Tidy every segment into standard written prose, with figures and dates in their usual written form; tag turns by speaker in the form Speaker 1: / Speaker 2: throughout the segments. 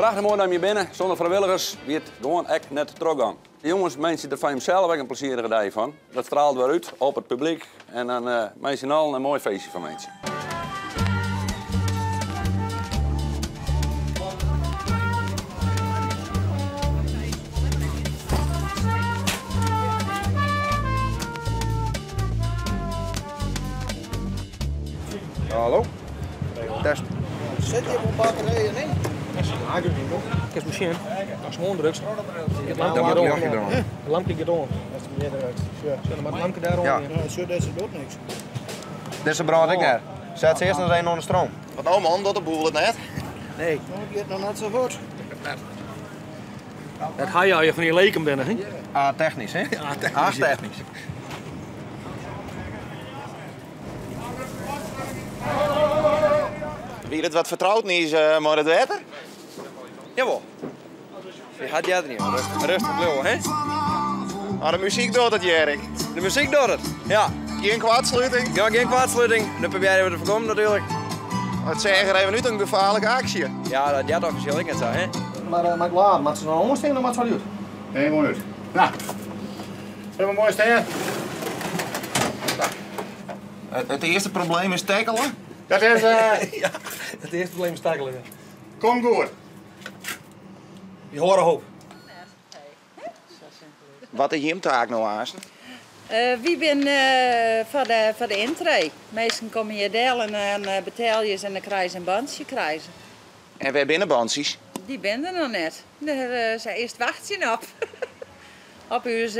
Speaker 1: Prachtich moai dat jim hjir binne. Sûnder frijwilligers wie it gewoan ek net trochgong. De jonges meitsje der foar jimsels ek in plezierige dei fan. Dat straalt wer út op it publyk en dan mei syn allen in moai feestje fan meitsje.
Speaker 2: Hallo. Test.
Speaker 3: Sit hjir wol batterijen yn?
Speaker 4: Kinst mar sjen, ast hân drukst, it
Speaker 2: Dan
Speaker 4: lampke
Speaker 2: moat
Speaker 4: giet
Speaker 2: it
Speaker 4: oan.
Speaker 2: ljochtje deroan.
Speaker 4: It lampke giet oan. Sjoch, dan moat it lampke dêr oan
Speaker 2: Ja.
Speaker 4: gean.
Speaker 3: Sjoch, dizze docht niks.
Speaker 2: Dizze brânt ek net. Set se earst noch even oan de stroom.
Speaker 5: Wat no man, docht de boel it net?
Speaker 4: Nee.
Speaker 3: No, it giet noch net sa hurd.
Speaker 4: Dat ha je as je fan dy leken binne, hè?
Speaker 2: A-technysk, hè? A-technysk.
Speaker 5: Wie dat wat fertroud niis mei dat wetter?
Speaker 2: Jawol. Je hat earder niet. Rêstich, rêstich bliuwe, hè?
Speaker 5: Mar de muzyk docht it, hear ik.
Speaker 2: De muzyk docht it, ja.
Speaker 5: Gjin koartsluting?
Speaker 2: Ja, gjin koartsluting. Dat probearje we te foarkommen natuerlik.
Speaker 5: It seach der even út in gefaarlike aksje.
Speaker 2: Ja, dat heart offisjeel ek net sa, hè?
Speaker 4: Mar mei it laden, moat se noch oanstean of moat se al út?
Speaker 6: Nee, moai út. No, helemaal moai stean.
Speaker 5: It earste probleem is tackelen.
Speaker 6: Dat is.
Speaker 4: Ja, it earste probleem is tackelen, ja.
Speaker 6: Komt goed.
Speaker 4: Wy hâlde hoop.
Speaker 5: Wat is jim taak no aansten?
Speaker 7: Wy binne foar de yntree. Minsken komme hjir del en dan betelje se en dan krije se in bantsje. Krije se.
Speaker 5: En wêr binne de bantsjes?
Speaker 7: Dy binne der noch net. Dêr se earst wachtsjen op. Op ús.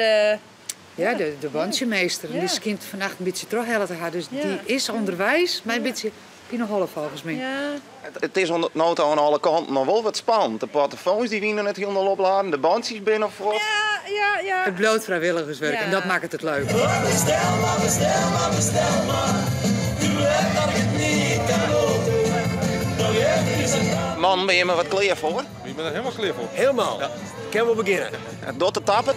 Speaker 8: Ja, de bantsjemeester. Dy skynt fannacht in bytsje trochhelle te hawwen. Dus dy is ûnderweis, mar in bytsje pineholle folgens my.
Speaker 5: It is oant no ta oan alle kanten noch wol wat spannend. De portofoans dy wiene net hielendal opladen, de bantsjes binne noch fuort.
Speaker 8: It bliuwt frijwilligerswurk en dat makket it leuk.
Speaker 5: Mannen, binne jimme wat klear foar?
Speaker 9: Wy binne der helemaal klear foar.
Speaker 10: Helemaal. Kinne we begjinne.
Speaker 5: Docht de tap it?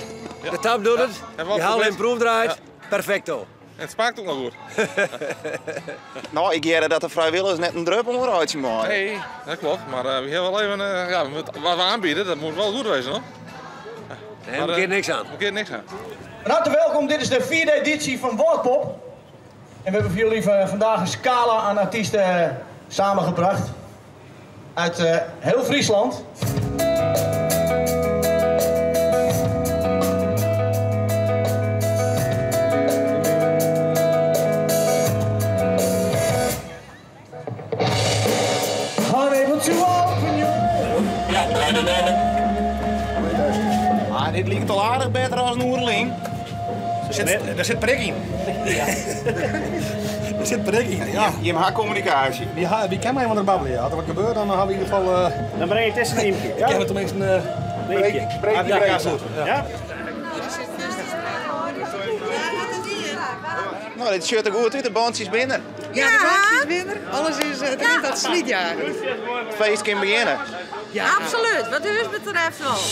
Speaker 10: De tap docht it.
Speaker 9: En
Speaker 10: Je hale in proefdraaid. Perfecto.
Speaker 9: En it smaakt ek noch goed.
Speaker 5: No, ik hearde dat de frijwilligers net in drup oanreitsje meie.
Speaker 9: Nee, dat kloppet. Mar wy hawwe wol even, ja, wat we oanbiede, dat moat wol goed wêze, no?
Speaker 10: Nee, we kinne niks oan.
Speaker 9: We kinne niks oan.
Speaker 3: Van harte welkom, dit is de vierde editie van Wâldpop. En we hebben voor jullie vandaag een scala aan artiesten samengebracht. Uit heel Friesland. Unable to open your...
Speaker 5: Ah, dit liket al aardich better as in oere lyn.
Speaker 4: Der sit prik yn. Der sit prik yn, ja.
Speaker 5: Jim ha kommunikaasje.
Speaker 4: Wy ha, wy kinne mei inoar babbelje. As der wat gebeurt, dan ha we yn ieder gefal.
Speaker 11: Dan breng ik tussen een ymkje.
Speaker 4: Ja? Kinne we teminsten.
Speaker 11: Breek,
Speaker 4: breek,
Speaker 11: ja,
Speaker 4: breek.
Speaker 11: Ja?
Speaker 5: No, dit sjocht der goed út, de bantsjes binne der.
Speaker 8: Ja, de bantsjes binne der. Alles is, it rint as slydjager.
Speaker 5: It feest kin begjinne.
Speaker 8: Ja.
Speaker 7: Absoluut, wat ús betreft wol.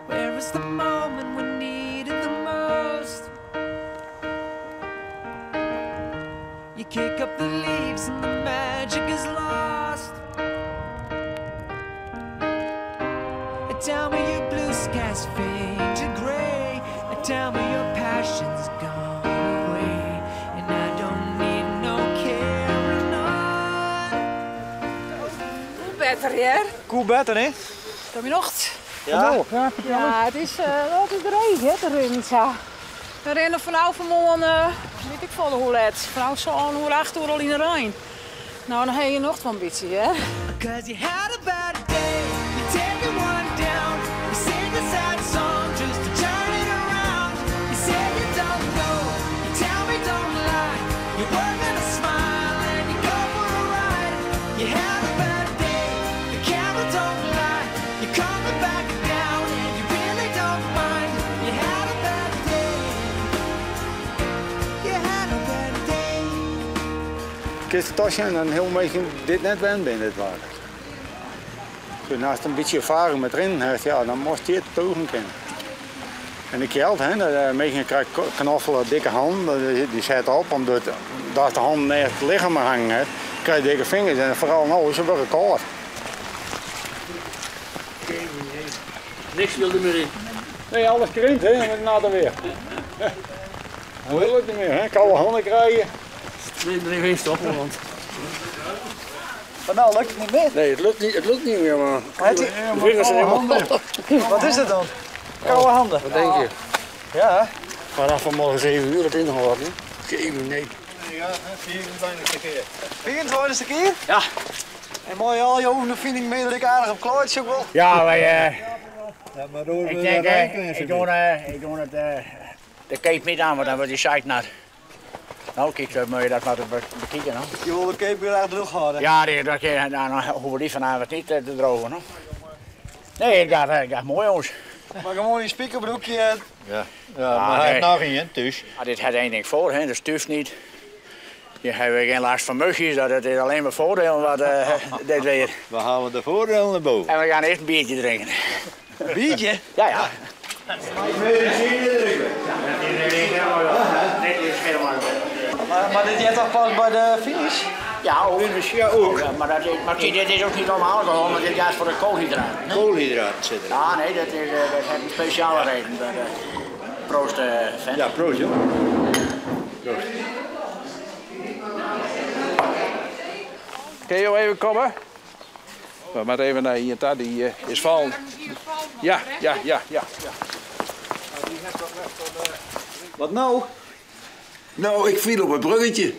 Speaker 12: Where is the moment we need it the most? You kick up the leaves and the magic is lost. Tell me your blue skies fade to gray. Tell me your passion's gone away. And I don't need no carrying on.
Speaker 7: Koe better, hear.
Speaker 2: Koe better, hè?
Speaker 7: Kom je nog?
Speaker 2: Ja.
Speaker 7: Ja, het is dreech, hè, te rinnen sa. We rinne fanôf fanmoarn, wit ik folle hoe let. Fanôf sân oere, acht oere al yn de rein. No, dan ha je nocht wol in bytsje, hè.
Speaker 12: Cause you had a bad day, you take one down, you sing a sad song just to turn it around. You say you don't know, you tell me don't lie, you work on a smile and you go for a ride. You had a bad day, the camera don't lie, you're coming back down and you really don't mind. You had a bad day.
Speaker 6: Kinst toch sjen dat in hiel minsken dit net wend binne, dit waar. Dus ast in bytsje erfaring met rinnen hast, ja, dan moatst dit teugen kinne. En de kjeld, hè, de minsken krije knoffele dikke hannen, dy sette op, omdat ast de hannen neist it lichem hangen hast, krije je dikke fingers en foaral no, se wurde kâld.
Speaker 4: Niks wil er meer in.
Speaker 6: Nee, alles krimpt, hè, met natte weer. Dan wil het niet meer, hè? Koude handen krijgen.
Speaker 4: Nee, er even stoppen, want...
Speaker 3: Maar nou lukt het niet meer.
Speaker 4: Nee, het lukt niet meer, man.
Speaker 3: De
Speaker 4: vingers zijn helemaal...
Speaker 3: Wat is dat dan? Koude handen.
Speaker 4: Wat denk je?
Speaker 3: Ja.
Speaker 4: Vanaf vanmorgen 7 uur het ingehouden, hè? 7, nee.
Speaker 6: Ja, 24e keer.
Speaker 3: 24e keer?
Speaker 4: Ja.
Speaker 3: En mooi al je ondervinding mee dat ik aardig op klootje ook wel.
Speaker 11: Ja, wij...
Speaker 6: Ja, maar door
Speaker 11: ik denk, ik doe het... de cape niet aan, want dan wordt die site nat. Nou, kijk, dan moet je dat maar bekijken. Hoor.
Speaker 3: Je wil de cape weer erg droog houden?
Speaker 11: Ja, dan hoeven we die vanavond niet te drogen. Hoor. Nee, het gaat mooi, jongens.
Speaker 3: Maar gewoon een spiekerbroekje.
Speaker 6: Ja, ja, maar hij heeft nog een thuis.
Speaker 11: Ah, dit had één ding voor, hè? Dat stuft niet. Je hebt geen last van mugjes, dat is alleen maar voordeel wat dit weer.
Speaker 6: We halen de voordelen naar boven.
Speaker 11: En we gaan eerst een biertje drinken.
Speaker 3: Een biertje?
Speaker 11: Ja, ja.
Speaker 3: Maar dit jij toch pas bij de finish?
Speaker 11: Ja, ook.
Speaker 6: Ja, ook.
Speaker 11: Ja, maar dit is ook niet om alcohol, maar dit gaat voor de koolhydraten.
Speaker 6: Koolhydraten zitten er.
Speaker 11: Ja, nee, dat heeft een speciale reden. Dat, proost, vent.
Speaker 6: Ja, proost, joh. Proost.
Speaker 9: Kun je even komen? We moeten even naar hier, daar, die is vallen. Ja.
Speaker 3: Wat nou?
Speaker 13: Nou, ik viel op het bruggetje.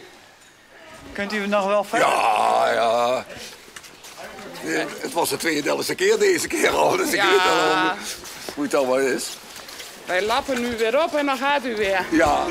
Speaker 3: Kunt u nog wel verder?
Speaker 13: Ja. Het was de 32e keer deze keer al, dus ik weet al hoe het allemaal is.
Speaker 7: Wij lappen nu weer op en dan gaat u weer.
Speaker 13: Ja.